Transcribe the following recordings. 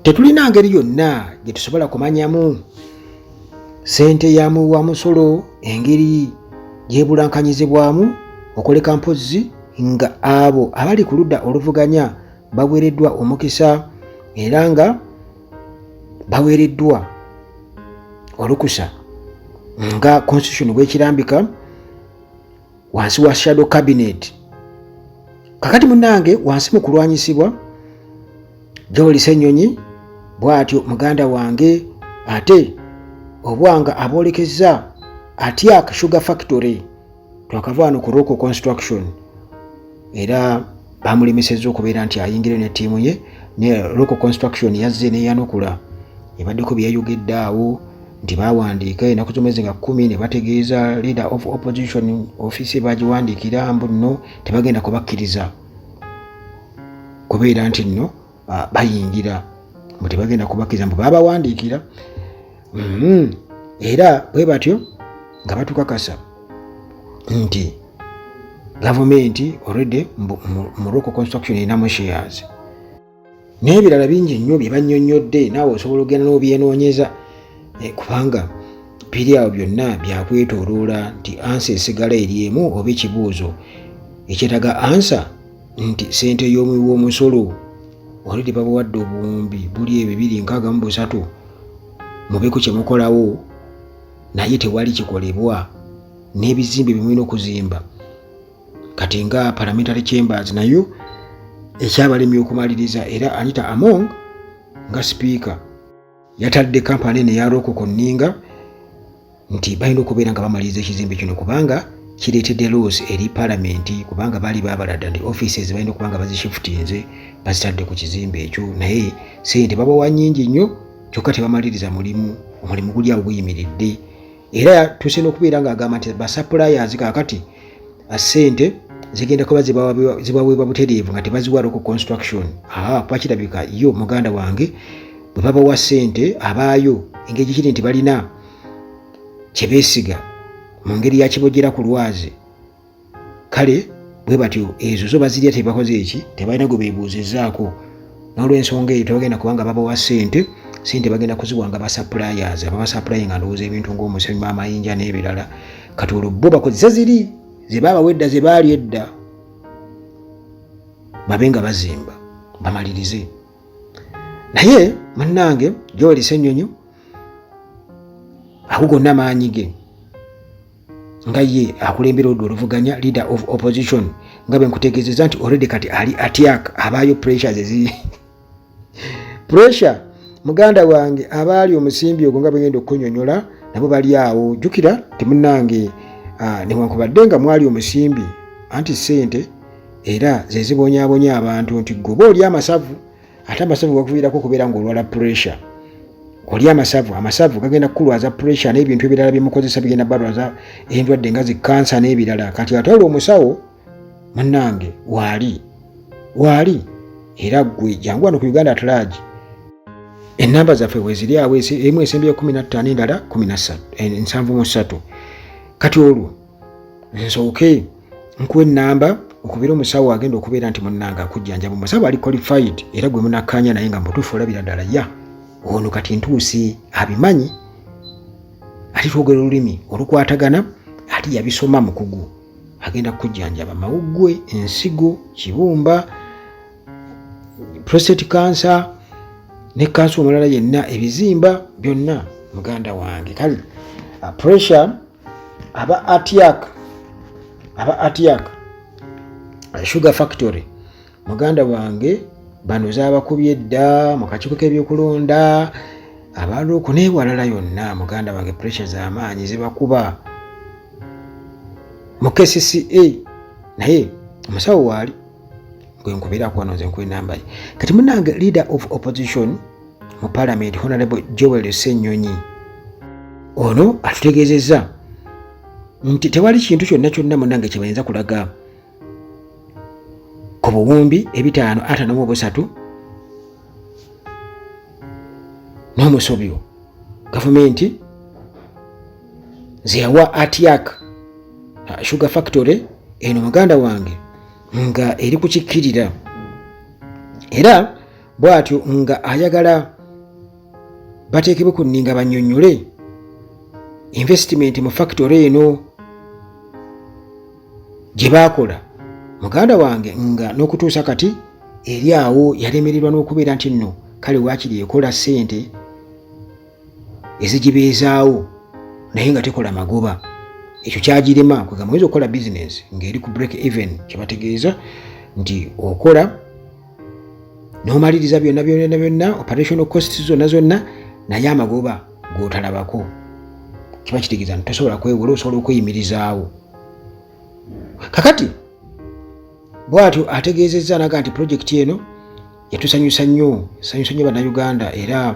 Tetulina ngeri yonna gye tusobola kumanyamu ssente ya muwa musolo engeri gyebulankanyizibwamu okuleka mpozzi nga abo abali ku ludda oluvuganya baweereddwa omukisa era nga baweereddwa olukusa nga constitution bwekirambika wansi wa shadow cabinet. Kakati munange wansi mu kulwanyisibwa Joel Ssenyonyi bw'atyo muganda wange ate obwanga aboolekezza Atiak Sugar Factory twakava wano ku Roko Construction era bamulemesezza okubeera nti ayingire ne ttiimu ye ne Roko Construction yazze neyanukula ebaddeko byeyayogedde awo nti bawandiika enaku z'omwezi nga 10 ne bategeeza leader of opposition ofiisi bagiwandiikira mbu nno tebagenda kubakkiriza kubeera nti nno bayingira mbu tebagenda kubakkiriza mbu babawandiikira. Era bwe batyo nga batukakasa nti gavumenti already mu Roko Construction erinamu shares n'ebirala bingi nnyo bye bannyonnyodde, naawe osobola ogenda n'obyenoonyeza, kubanga biri awo byonna byakwetooloola nti answer esigala eri emu oba ekibuuzo ekyetaaga answer nti ssente y'omuwi w'omusolo already babawadde obuwumbi buli ebyo 263 mubeeko kye mukolawo, naye tewali kikolebwa n'ebizimbe bye mulina okuzimba. Kati nga parliamentary chambers nayo ekyabalemye okumaliriza, era Anita Among nga sipiika yatadde kampani eno eya Roko ku nninga nti balina okubeera nga bamaliriza ekizimbe kino kubanga kireetedde loss eri palamenti, kubanga baali babaladda nti offices balina okuba nga bazishiftinze bazitadde ku kizimbe ekyo, naye sente babawa nnyingi nnyo kyokka tebamaliriza mulimu, omulimu guli awo guyimiridde. Era tuuse n'okubeera ng'agamba nti basuppliers kaakati ssente zigenda kuba zibaweebwa butereevu nga tebaziwa Roko Construction. Kuba kirabika yo muganda wange bwe babawa ssente abaayo engeri kiri nti balina kye beesiga mu ngeri ya kibojera ku lwazi, kale bwe batyo ezo zo bazirya, tebakoze eki, tebalina gwe beebuuzizzaako. N'olwensonga eyo tebagenda kubanga babawa ssente, ssente bagenda kuziwa nga basuppliers ababasupply nga ndowooza ebintu ng'omusenyu, amayinja n'ebirala. Kati olwo bo bakozesa ziri ze baabawa edda, ze baali edda, babe nga bazimba bamalirize. Naye munnange Joel Ssenyonyi ago gonna maanyi ge nga ye akulembera oludda oluvuganya, leader of opposition, nga bwe nkutegeezezza nti already kati ali Atiak abaayo pressures eziri pressure. Muganda wange abaali omusimbi ogwo nga bwegenda okukunyonyola nabo bali awo. Jjukira temunnange, newankubadde nga mwali omusimbi, anti ssente era ze zibonyaabonya abantu nti gwe oba oli amasavu, ate amasavu gakuviirako okubeera ng'olwala pressure. Oli amasavu, amasavu gagenda kukulwaza pressure n'ebintu ebirala byemukozesa bigenda balwaza endwadde nga zi kansa n'ebirala. Kati ate olwo omusawo munnange waali waali, era ggwe jangu wano ku Uganda at Large, ennamba zaffe weziri awo, emu esembyeyo 15, endala 73. Kati olwo nsooke nkuwa ennamba okubeera omusawo agenda okubeera nti munnange akujjanjaba, omusawo ali qualified era gwe munakkaanya naye nga mutuufu, olabira ddala ya ono kati ntuusi abimanyi, ate twogera olulimi olukwatagana, ate yabisoma, mukugu, agenda kukujjanjaba mawuggwe, ensigo, kibumba, prostate cancer ne kansa omulala yenna, ebizimba byonna muganda wange. Kale pressure aba Atiak, aba Atiak Sugar Factory muganda wange bano zaabakubye dda mu kakiiko k'ebyokulonda abaloko n'ewalala yonna. Muganda wange pressure z'amaanyi zibakuba mu KCCA, naye omusawo waali gwe nkubirako wano, nze nkuwa enamba ye. Kati munange leader of opposition mu parliament Honorable Joel Ssenyonyi ono atutegeezezza nti tewali kintu kyonna kyonna munange kye bayinza kulaga ku buwumbi 553 n'omusobyo gavumenti zeyawa Atiak Sugar Factory eno muganda wange nga eri kukikkirira, era bw'atyo nga ayagala Bateekebwe ku nninga bannyonnyole investment mu factory eno gye baakola, muganda wange, nga n'okutuusa kati eri awo yalemererwa n'okubeera nti nno kale waakiri ekola ssente ezigibeezaawo, naye nga tekola magoba. Ekyo kyagirema. Kwegamba oyinza okukola bizinesi ng'eri ku break even, kyebategeeza nti okola n'omaliriza byonna byonna byonna, operational costs zonna zonna, naye amagoba g'otalabako. Kiba kitegeeza nti tosobola kwewola, osobola okweyimirizaawo. Kakati bw'atyo ategeezezza naga nti pulojekiti eno yatusanyusa nnyo, sanyusa nnyo Bannayuganda, era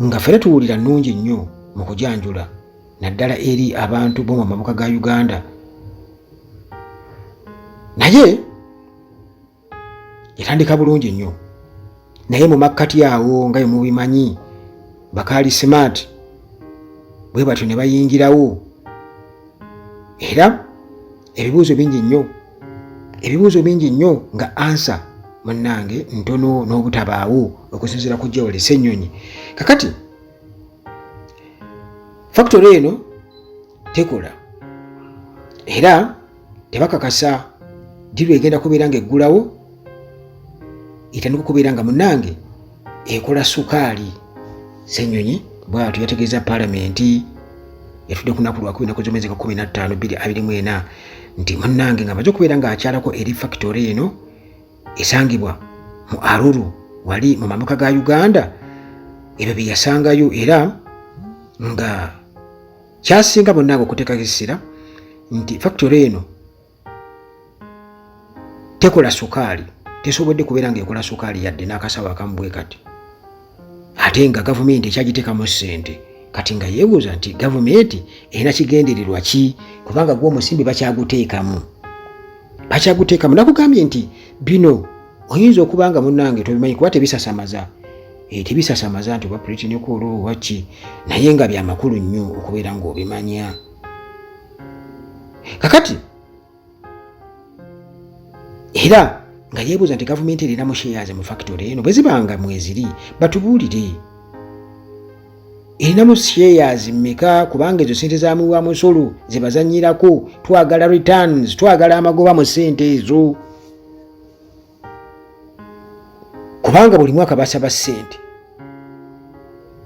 nga ffena tuwulira nnungi nnyo mu kujanjula, naddala eri abantu b'omu mabuka ga Uganda, naye yatandika bulungi nnyo, naye mu makkati awo, nga bwe mubimanyi, bakaali smart bwe batyo ne bayingirawo, era ebibuuzo bingi nnyo, ebibuuzo bingi nnyo, nga answer munnange ntono n'obutabaawo okusinziira ku Joel Ssenyonyi. Kakati factory eno tekola era tebakakasa ddi lwegenda kubeera nga eggulawo, etandika okubeera nga munnange ekola sukaali. Ssenyonyi bwatyo yategeeza Paalamenti yatudde ku lunaku lwakubiri naku z'omwezi ga 15 2024 nti munnange nga amaze okubeera ng'akyalako eri factory eno esangibwa mu Aruru wali mu mambuka ga Uganda, ebyo bye yasangayo, era nga kyasinga bonna okuteekako essira nti factory eno tekola sukaali, tesobodde kubeera ng'ekola sukaali yadde n'akasawo akamu bwe kati, ate nga gavumenti ekyagiteekamu ssente. Kati nga yeebuuza nti gavumenti erina kigendererwa ki, kubanga gwe omusimbi bakyaguteekamu, bakyaguteekamu. Nakugambye nti bino oyinza okuba nga munnange tobimanyi kuba tebisasamaza, tebisasamaza nti oba pulitinikuulu oba ki, naye nga byamakulu nnyo okubeera ng'obimanya. Kakati era nga yeebuuza nti gavumenti erinamu shares mu factory eno, bwe zibanga mweziri batubuulire erinamu shares mmeka, kubanga ezo sente za muwa musolo ze bazannyirako. Twagala returns, twagala amagoba mu sente ezo, kubanga buli mwaka basaba ssente,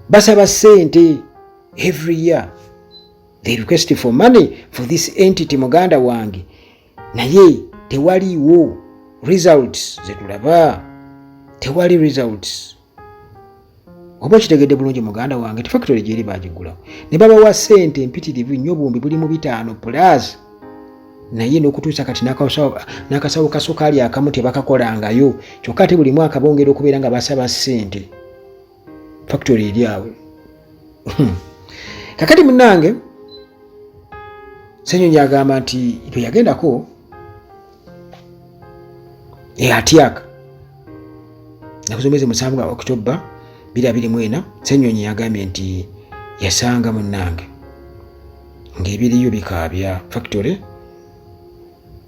basaba ssente. Every year they request for money for this entity, muganda wange, naye tewaliiwo results zetulaba, tewali results. Oba okitegedde bulungi, muganda wange, ti factory gyeri bagigulawo ne babawa ssente empitirivu nnyo, 500,000 plus, naye n'okutuusa kati n'akasawo ka sukaali akamu tebakakolangayo. Kyokka ate buli mwaka bongera okubeera nga basaba ssente. Factory eri awo. Kakati munnange Ssenyonyi agamba nti bwe yagendako eatyaka naku z'omwezi 7 ga Okitoba 2024, Ssenyonyi yagambye nti yasanga munnange ng'ebiriyo bikaabya, factory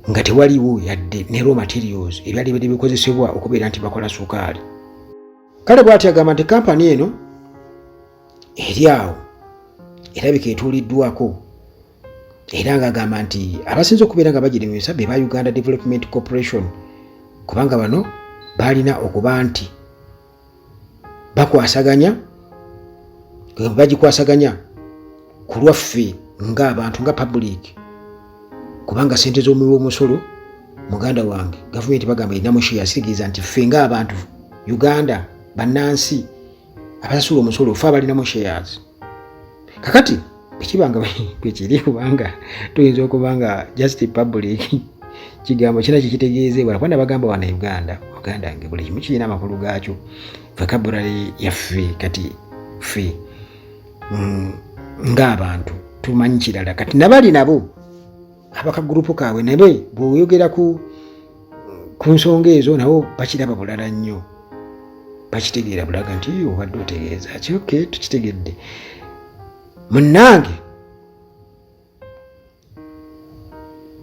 nga tewaliwo yadde ne raw materials ebyali biri bikozesebwa okubeera nti bakola sukaali. Kale bw'ati agamba nti kampani eno eri awo erabika etuuliddwako, era ng'agamba nti abasinze okubeera nga bagiremesa be ba Uganda Development Corporation, kubanga bano balina okuba nti bakwasaganya, bagikwasaganya ku lwaffe ng'abantu, nga public, kubanga sente z'omuwi w'omusolo, muganda wange, gavumenti bagamba erinamu share. Sitegeeza nti ffe ng'abantu Uganda, bannansi abasasula omusolo, fe abalinamu shares. Kakati bwekibanga bwekiri, kubanga tuyinza okuba nga just public kigambo kina kyekitegeezebwa, kuba nabagamba wana Uganda, muganda nge, buli kimu kirina amakulu gaakyo, vocabulary yaffe. Kati ffe ng'abantu tumanyi kirala. Kati nabali nabo abakagurupu kaabwe nabe bw'oyogera ku nsonga ezo nabo bakiraba bulala nnyo, bakitegeera bulaga nti obadde otegeeza ki. Okay, tukitegedde munnange.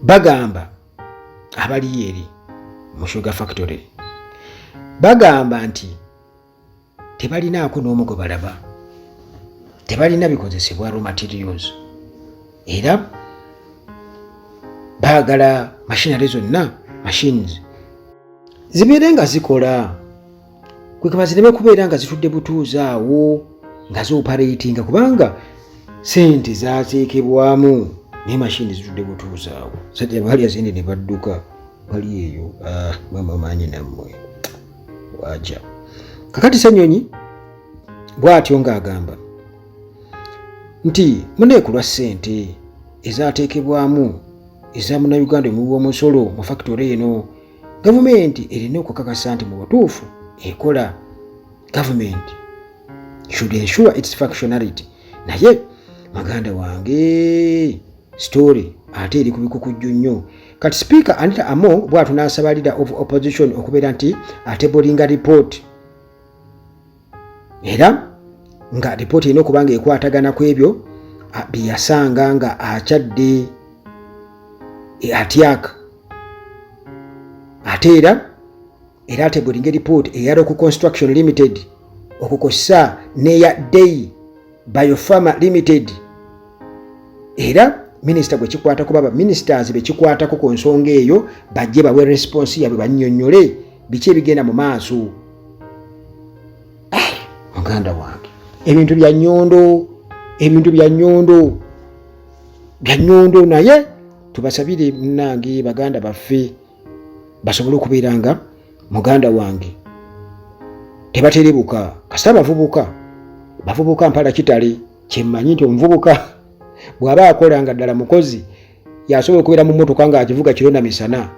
Bagamba abaliyo eri mu sugar factory bagamba nti tebalinaako n'omu gwe balaba. Tebalina bikozesebwa, raw materials, era baagala machinery zonna, machines zibeere nga zikola, kwekaba zireme kubeera nga zitudde butuuzi awo nga zioperatinga, kubanga sente zateekebwamu naye mashini zitudde butuuzi awo. Sajja balya sente ne badduka, bali eyo. Ah, mama maanyi nammwe waja. Kakati Senyonyi bw'atyo ng'agamba nti muneekulwa ssente ezateekebwamu eza Munnayuganda omuwi w'omusolo mu factory eno, gavumenti erina okukakasa nti mu butuufu ekola. Government should ensure its functionality. Naye muganda wange, story ate eri ku bikukujju nnyo. Kati Speaker Anita Among bw'atyo n'asaba leader of opposition okubeera nti atablinga report, era nga ripooti erina okuba nga ekwatagana ku ebyo bye yasanga nga akyadde e Atiak. Ate era atablinga ripooti eya Rock Construction Limited okukosa n'eya Day Biopharma Limited. Era minisita gwe kikwatako, baba ministers bekikwatako ku nsonga eyo, bajje bawe response yabwe, bannyonnyole biki ebigenda mu maaso. Muganda wange, ebintu bya nnyondo, ebintu bya nnyondo, bya nnyondo. Naye tubasabire munange, baganda baffe basobole okubeera nga, muganda wange, tebaterebuka. Kasita bavubuka, bavubuka mpala kitale. Kyemmanyi nti omuvubuka bw'aba akola nga ddala mukozi, yasobola okubeera mu mmotoka ng'agivuga kiro na misana,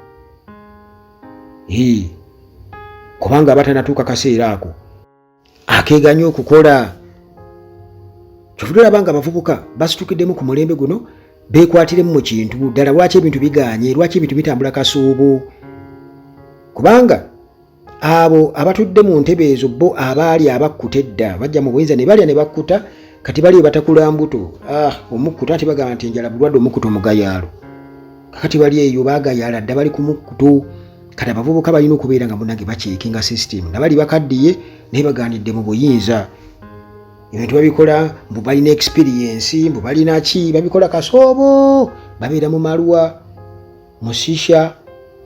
kubanga aba tanatuuka kaseera ako akeeganya okukola. Kyovudde olaba nga abavubuka basitukiddemu ku mulembe guno, beekwatiremu mu kintu ddala. Lwaki ebintu biganye? Lwaki ebintu bitambula kasuubu? Kubanga abo abatudde mu ntebe ezo bo abaali abakkuta edda, bajja mu buyinza ne balya ne bakkuta. Kati bali batakula mbuto. Ah, omukkuta ati bagamba nti enjala bulwadde, omukkuta omugayaalo. Kakati bali eyo bagayaala dda, bali ku mukkuto. Kati abavubuka balina okubeera nga munange bacheckinga system. Nabali bakaddiye naye baganidde mu buyinza, ebintu babikola mbu balina experience, mbu balina ki, babikola kasoobo. Babeera mu malwa, musisha,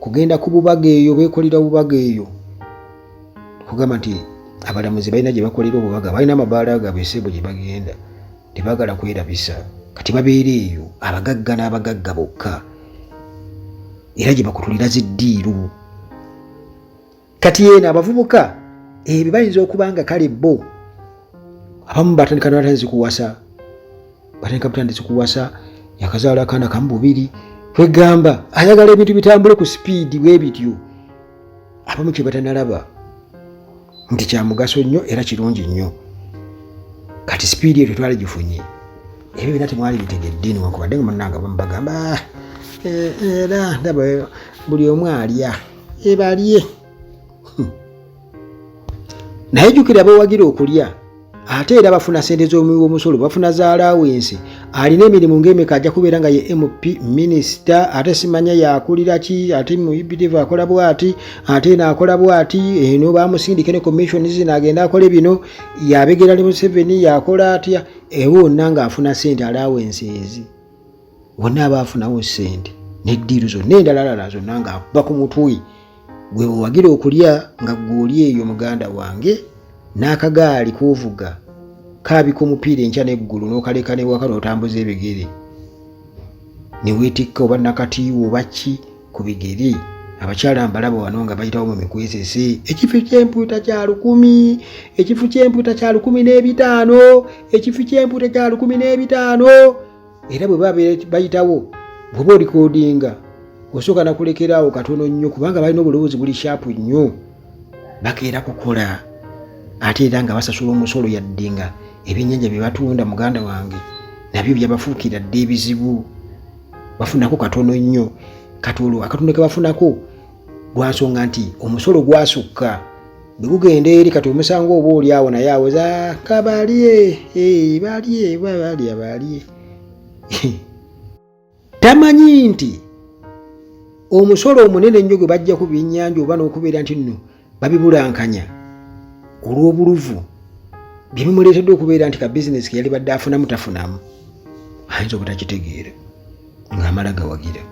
kugenda ku bubaga eyo, beekolera bubaga eyo. Kugamba nti abalamuzi balina gye bakolera obubaga, balina amabaala gaabwe eseebo gye bagenda, tebagala kwerabisa. Kati babeera eyo abagagga n'abagagga bokka, era gye bakutulira ziddiiru. Kati yeeno abavubuka ebyo bayinza okuba nga kale bo abamu batandika nabatandisi kuwasa, batandika butandisi kuwasa, yakazaala akaana kamu bubiri, kwegamba ayagala ebintu bitambule ku sipiidi bwe bityo. Abamu kye batanalaba nti kya mugaso nnyo era kirungi nnyo. Kati sipiidi eyo tetwali gifunye, ebyo byonna temwali bitegedde, newankubadde nga munnange abamu bagamba, ah, eh, era ndaba buli omu alya ebalye. Naye jjukira, bewagira okulya ate era bafuna sente z'omuwi w'omusolo, bafuna za allowance. Alina emirimu ng'emeka? Ajja kubeera nga ye MP, minisita, ate simanya yakulira ki, ate mu UPDF akola bwati, ate eno akola bwati, eno bamusindike ne commission zino agenda akole bino, yabegera ne Museveni, yakola atya ewe wonna ng'afuna sente, allowance ezi wonna aba afunawo sente neddiiru zonna endalalala zonna ng'akuba ku mutwe. Gwe wewagira okulya nga gwe oli eyo, muganda wange, n'akagaali k'ovuga kaabika omupiira enkya n'eggulu, n'okaleka newaka n'otambuza ebigere ne weetikka oba nakatiiwo oba ki ku bigere. Abakyala mbalaba wano nga bayitawo mu mikwesese, ekifo ky'empuuta kya 1000, ekifo ky'empuuta kya 1005, ekifo ky'empuuta kya 1005. Era bwe baba bayitawo, bw'oba orecordinga osooka nakulekeraawo katono nnyo, kubanga balina obulowoozi buli sharp nnyo. Bakeera kukola ate era nga basasula omusolo, yadde nga ebyennyanja bye batunda, muganda wange, nabyo byabafuukira dde ebizibu, bafunako katono nnyo. Kati olwo akatono ke bafunako lwansonga nti omusolo gwasukka bwe gugenda eri. Kati omusango oba oli awo naye awoza kabalye, balye balya balye, tamanyi nti omusolo omunene ennyo gwe bajja ku byennyanja oba n'okubeera nti nno babibulankanya olw'obuluvu. Bye bimuleetedde okubeera nti ka bizinesi ke yali badde afunamu tafunamu, ayinza obutakitegeera ng'amala gawagira.